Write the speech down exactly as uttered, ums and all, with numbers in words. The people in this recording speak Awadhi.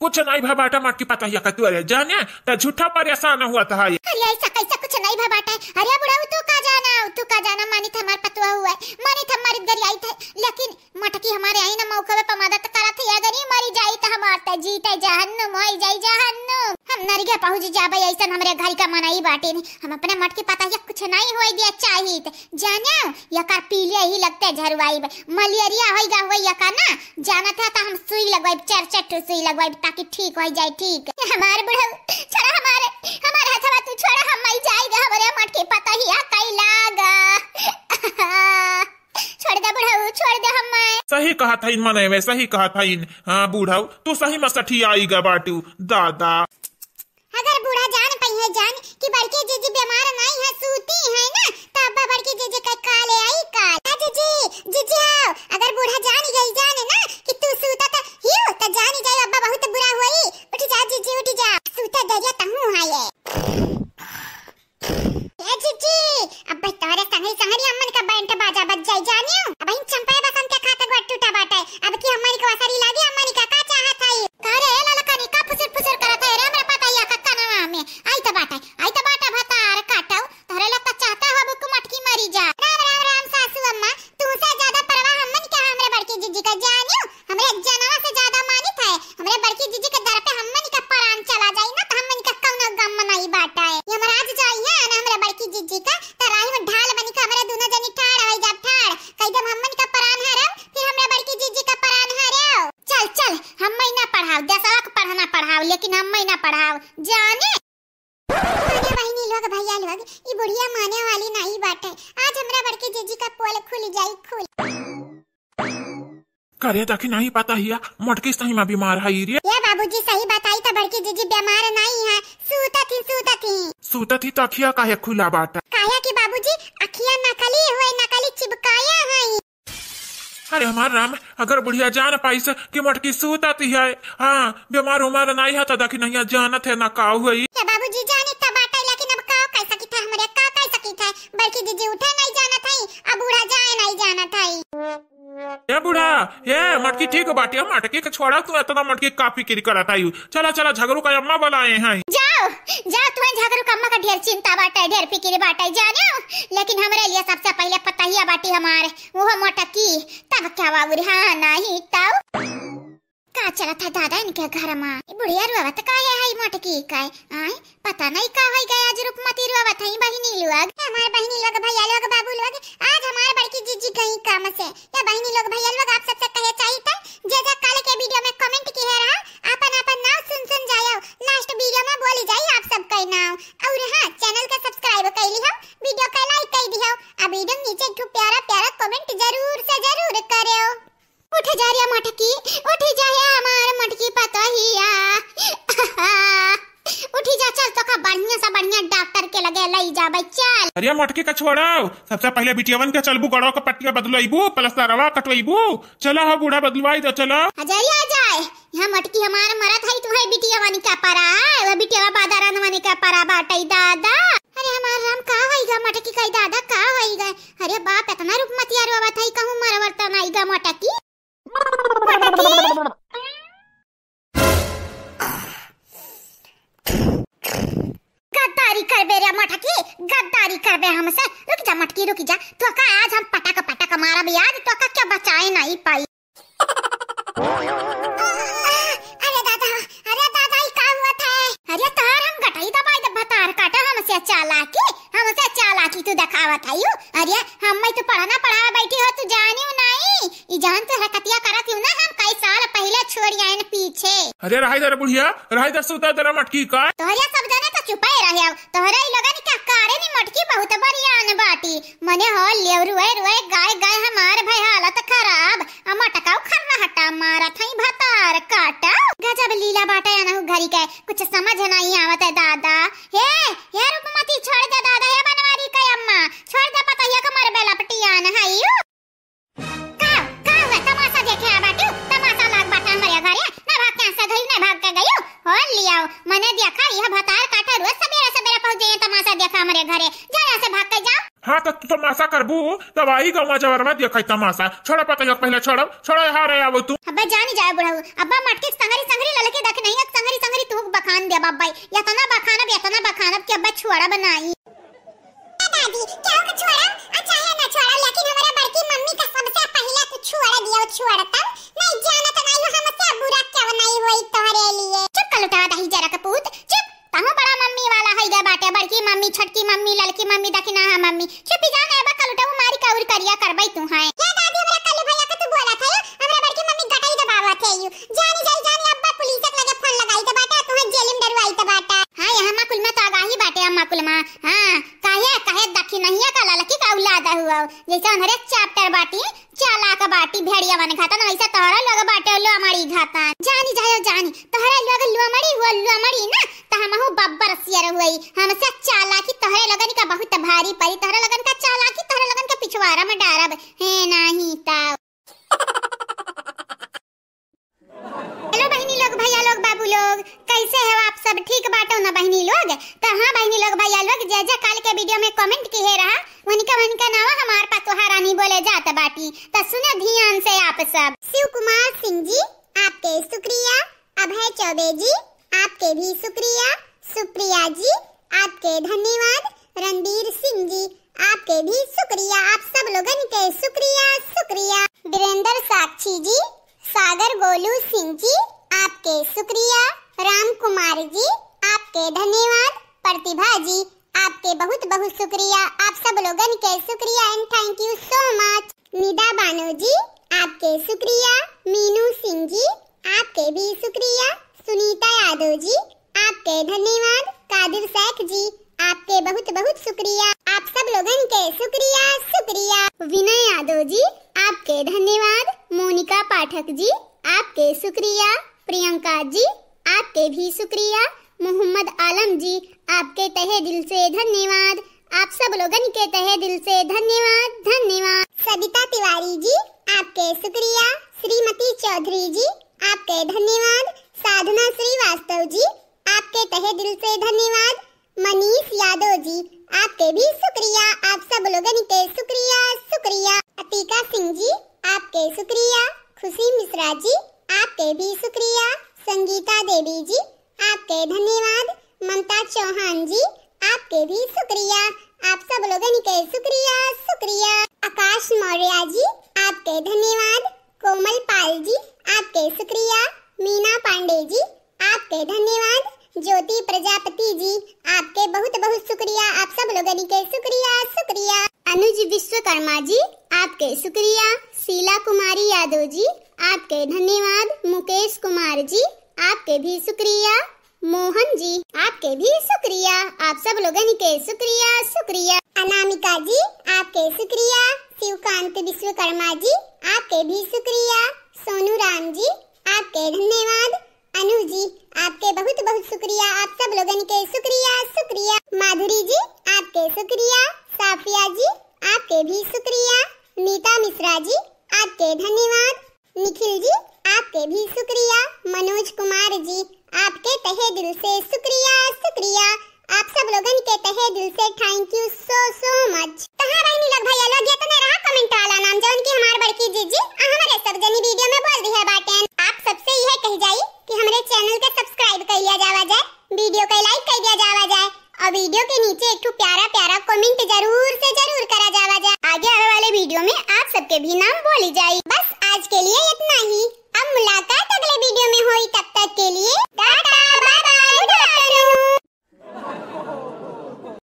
कुछ नाहीं भा बाटा मटकी पतोहिया का तोरे जाने, त झूठा परेसान हुआ त है। अरे ऐसा कैसा कुछ नाहीं भा बाटा है? अरे बुढ़ऊ तू का जाना, तू का जाना, मानित हमार पतोहू है, मानित हमारी गरियाई थे, लेकिन मटकी हमारे आई ना मौका पे मदद करत है, अगर ई मरी जाई त हमार त जीते जहन्नुम होई जाई, जहन्नुम। हम नरगे पहुँच जाबे, ऐसन हमरे घर का मनई बाटिन। हम अपने मटकी पतोहिया कुछ नाहीं होई दिया चाहित। जाने, यकर पीले ही लगते झरवाइब। मलेरिया होई गा होई यका ना, जानत है त हम सुई लगवाइब, चार चार ठो सुई लगवाइब, ताकि ठीक होई जाए, ठीक। हमार बुढ़ऊ, छोड़ा हमारे, हमारे हथवा तू छोड़ा, हम मर जाई गा, हमरे मटकी पतोहिया कई लागा। छोड़ दे बुढ़ऊ, छोड़ दे हम्मे। सही कहत हइन मनई में, सही कहत हइन। हाँ बुढ़ऊ, तू सही में सठियाई गा बाटू दादा। अगर बूढ़ा जान पइहे जान कि बड़की जीजी बीमार नाहीं है, सूती है ना, त अब्बा बड़की जीजी का काले आई काल। आ जीजी, जीजी आओ, अगर बूढ़ा जान गई जान ना कि तू सूतत हियो, त जान जाए अब्बा बहुत बुरा होई। उठ जा जीजी, उठ जा, सूतत दरिया तहूँ है ये। ए जीजी, अब्बे तोहरे संगरी संगरी अम्मन का बैंड बाजा बज जाई जानियो। अबहिन चंपे बसंत के खात गोड़ टूटा बाटे। अब की अम्मन के वसरी लागी, अम्मन का का चाहत हई? का रे ललकनी, का फुसुर फुसुर करत है रे हमरा पतोहिया का कनवा में? आई त बाटे, आई त बाटे भतार काटऊ। तोहरे लोग का चाहता हो बुक मटकी मरी जा। राम राम राम सासू अम्मा, तू से ज्यादा परवाह अम्मन का हमरे बड़की जीजी का जानियो। हमरे जनवा से ज्यादा मानित है। हमरे बड़की जीजी के दर पे हमनी का परान चला जाई ना, त हमनी का कौनो गम नाहीं बाटे। यमराज जाई है ना हमरे बड़की जीजी का, त राही में ढाल बनी के हमरे दुनो जनी ठाड़ होई जाब, ठाड़। कह देब हमनी का परान हरव, फिर हमरे बड़की जीजी का परान हरव। चल, चल, हम्मे ना पढ़ाव, देसवा के पढ़ना पढ़ाव, लेकिन हम्मे ना पढ़ाव, जाने। अरे बहिनी लोग, भैया लोग, ई बुढ़िया माने वाली नाहीं बाटे। आज हमरा बड़की जीजी का पोल खुल जाई, खुल। करे देखी नाहीं पतोहिया, मटकी सही में बीमार है रे। ए बाबूजी, सही बताई त बड़की जीजी बीमार नाहीं है, सूतत ही, सूतत ही। सूतत ही त अखिया काहे खुला बाटा? काहे कि बाबूजी, अखिया नकली हुए, नकली चिपकाया है। अरे हमार राम, अगर बुढ़िया जान पाइस कि मटकी सूतत ही है, हाँ, बीमार उमार नाहीं है, त देखी नहीं जानत है ना का हुई। ए बाबूजी, जानी त बाटे, लेकिन अब का कह सकित है, हमरे का कह सकित है? बड़की जीजी उठे नाहीं जानत है, अब बूढ़ा जाए नाहीं जानत है। ए बूढ़ा, ए मटकी ठीक बाटे, मटकी के छोड़ा, तू इतना मटकी का फिकिर करत आयु। चला, चला, झगरू का अम्मा बुलाए हैं। जाओ, जाओ, तुम्हें झगरू का अम्मा का ढेर चिंता बाटे, ढेर फिकिर बाटे, जाने हो? लेकिन हमरे लिए सबसे पहले पतोहिया बाटी हमार, वो मटकी, तब क्या बाबू रे, हाँ, नहीं, तब। का चलत है दादा इनके घर मा? ई बुढ़िया रोवत काहे है मटकी का? आय, पता नहीं का होई गया, आज रूपमती रोवत है बहिनी लोग। हमार बहिनी लोग, भैया लोग, बाबू लोग, आज हमार बड़की जीजी गई काम से। या बहिनी लोग, भैया लोग, आप सबसे कहे चाहिए था, जे जे कल के वीडियो में comment किहे रहा, आपन आपन नाव सुन सुन जायो, last वीडियो में बोली जाई आप सबके नाव। और हाँ, channel के subscribe कर लिहो, वीडियो के like कर दिहो, आ वीडियो नीचे एक ठो प्यारा प्यारा comment जरूर से जरूर करो। उठ जा रे मटकी, उठ जा हे हमार मटकी पतोहिया। उठ जा, चल तोका बढ़िया से बढ़िया डॉक्टर के लगे लई जाबे, चल। अरे मटकी का छोड़ो, सबसे पहले बिटियावन के चलबू, गड़वा का पट्टिया बदलवाइबू, प्लस्तरवा कटवाइबू, चला हो बूढ़ा बदलवाई दो, चला। हजरिया जाए, यहाँ मटकी हमार मरत है, तुम्हें बिटियावन का परा है, वो बिटियावा बादारान वानी का परा बाटई दादा। अरे हमार राम, का होइगा मटकी का दादा, का होइगा? अरे बाप, इतना रूपमतिया रोवत है, कहूँ मरवर त नाई गा मटकी। गद्दारी करबे रे मटकी, गद्दारी करबे हमसे। रुक जा मटकी, रुक जा, तोका आज हम पटक पटक मारब, आज तोका क्या बचाए नहीं पाई। अरे दादा, अरे दादा, ई का हुआ था? अरे तोहार हम गटई दबाई दे भतार काटा, हमसे चालाकी, हमसे चालाकी तू देखावत है यू। अरे हम्मे तू पढ़ना पढ़ावे बैठी हो, तू जानियो नाई। ई जान तू हरकतिया करत यू ना, हम कई साल पहिले छोड़ आयन पीछे। अरे रहाई दे रे बुढ़िया, रहाई दे, सूता दे रे मटकी का। तोहरे सब जने तो चुपे रहे हो, तोहरे ई लोगन का कारण ई मटकी बहुत बरियान बाटी। मने हो लेव रुए रुए गाय गाय हमार भई हालत खराब। आ मटकाऊ खर्रा हटा मारत हई भतार काटा। गजब लीला बाटे अनहु घरी के, कुछ समझ नहीं आवत है दादा। हे, हे रूपमती, छोड़ दे दादा, हे बनवारी के अम्मा, छोड़ दे पतोहिया के मरबे लपटियान हई। का, का हुआ? तमाशा देखे आ बाटू? तमाशा लाग बाटे हमरे घरे। ना भाग के से गई, ना भाग के गई। हो लियाओ, मने देखा, यह भतार काटा रोज सबेरे सबेरे पहुँच जाइए तमाशा देखा हमरे घरे। जा यहाँ से भाग के जाओ। हाँ, त तू तमासा करबू, तब आई गौवा जवरवा देखै तमासा। छोड़ा पतैया के पहिले, छोड़ा, छोड़ा, यहाँ रे, आवो तू। अब्बा जानी जाए बुढ़ऊ, अब्बा मटके के संगरी संगरी ललके दखिनहिया के संगरी संगरी तू बखान देब अब्बा, यतना बखानब, यतना बखानब कि अब्बा छोड़ब नाई। ए दादी, केहू के छोड़ब, आ चाहे ना छोड़ब, लेकिन हमरा बड़की मम्मी का सबसे पहिले तू छोड़ दियो, छोड़ तब। नहीं जानत नाई हो हमसे बुरा केहू नाई होई तोहरे लिए। चुप कलुटवा दही जरा कपूत, चुप। तहूँ बड़ा मम्मी वाला होइ गए बाटे, बड़की मम्मी, छोटकी मम्मी, ललकी मम्मी, दखिनहा मम्मी। चुप ही जान, एबा कलुटऊ मारी का उर करिया करबै तू हैं। ए दादी, हमरा कल्लू भैया के तू बोलत है, हमरा बड़की मम्मी गटई दबावत है यू। जानी जाई, जानी अब्बा पुलिस के लगे फोन लगाई तो बाटे, तू हैं जेल में डरवाई तो बाटे। हाँ, यहाँ अम्मा कुल में तो आगाही बाटे, अम्मा कुल में। हाँ, काहे, काहे दखिनहिया का ललकी का औलाद हुआ, जैसे अंधरे चैप्टर बाटी, चालाक बाटी भेड़िया बन घातन, वैसे तोहरा लोग बाटे लोमड़ी घातन। जानी जायो जानी, तोहरा लोग लोमड़ी हुआ लोमड़ी ना, त हमहू बब्बर सियर हुई। हमसे चालाकी तोहरे लोगन का बहुत भारी पड़ी, तोहरे लोगन का चालाकी तोहरे लोगन के पिछवाड़ा में डारब, है नाही त। हेलो बहिनी लोग, भैया लोग, बाबू लोग, कैसे हो आप सब? ठीक बाटो ना बहिनी लोग? त हाँ बहिनी लोग, भैया लोग, जे जे काल के वीडियो में कमेंट किहे रहा, उनका उनका नावा हमार पतोहा रानी बोले जात बाटी। त सुनो ध्यान से आप सब। शिव कुमार सिंह जी, आपके शुक्रिया। अभय चौबे जी, आपके भी शुक्रिया। सुप्रिया जी, आपके धन्यवाद। रणबीर सिंह जी, आपके भी शुक्रिया। आप सब लोगन के शुक्रिया, शुक्रिया। वीरेंद्र साक्षी जी, सागर गोलू सिंह जी, आपके शुक्रिया। राम कुमार जी, आपके धन्यवाद। प्रतिभा जी, आपके बहुत बहुत शुक्रिया। आप सब लोगन के शुक्रिया and thank you so much। निदा बानो जी, आपके शुक्रिया। मीनू सिंह जी, आपके भी शुक्रिया। सुनीता यादव जी, आपके धन्यवाद। कादिर शेख जी, आपके बहुत बहुत शुक्रिया। आप सब लोगन के शुक्रिया, शुक्रिया। विनय यादव जी, आपके धन्यवाद। मोनिका पाठक जी, आपके शुक्रिया। प्रियंका जी, आपके भी शुक्रिया। मोहम्मद आलम जी, आपके तहे दिल से धन्यवाद। आप सब लोगन के तहे दिल से धन्यवाद, धन्यवाद। सबिता तिवारी जी, आपके शुक्रिया। श्रीमती चौधरी जी, आपके धन्यवाद। साधना श्रीवास्तव जी, आपके तहे दिल से धन्यवाद। मनीष यादव जी, आपके भी शुक्रिया। आप सब लोगन के शुक्रिया, शुक्रिया। अतिका सिंह जी, आपके शुक्रिया। खुशी मिश्रा जी, आपके भी शुक्रिया। संगीता देवी जी, आपके धन्यवाद। ममता चौहान जी, आपके भी शुक्रिया। आप सब लोगन के शुक्रिया, शुक्रिया। आकाश मौर्य जी, आपके धन्यवाद। कोमल पाल जी, आपके शुक्रिया। मीना पांडे जी, आपके धन्यवाद। ज्योति प्रजापति जी, आपके बहुत बहुत शुक्रिया। आप सब लोगन के शुक्रिया, शुक्रिया। अनुज विश्वकर्मा जी, आपके शुक्रिया। शीला कुमारी यादव जी, आपके धन्यवाद। मुकेश कुमार जी, आपके भी शुक्रिया। मोहन जी, आपके भी शुक्रिया। आप सब लोगन के शुक्रिया, शुक्रिया। अनामिका जी, आपके शुक्रिया। शिवकांत विश्वकर्मा जी, आपके भी शुक्रिया। सोनू राम जी, आपके धन्यवाद। अनु जी, आपके बहुत बहुत शुक्रिया। आप सब लोगन के शुक्रिया, शुक्रिया। माधुरी जी, आपके शुक्रिया। साफिया जी, आपके भी शुक्रिया। नीता मिश्रा जी, आपके धन्यवाद। निखिल जी, आपके भी शुक्रिया। मनोज कुमार जी, आपके तहे दिल से शुक्रिया, शुक्रिया। आप सब लोगन के तहे दिल से thank you so so much। तो हाँ बहिनी लोग, भैया लोग, ये तो नहीं रहा comment वाला नाम, जौन की हमार बड़की जीजी आ हमरे सब जनी वीडियो में बोल दिहे बाटेन। आप सबसे यह कही जाई कि हमरे channel के subscribe कर लिया जावा जाए, वीडियो के like कर दिया जावा जाए और वीडियो के नीचे एक ठो प्यारा प्यारा comment जरूर से जरूर करा जावा जाए। आगे आवे वाले वीडियो में आप सबके भी नाम बोली जाई। बस आज के लिए इतना ही।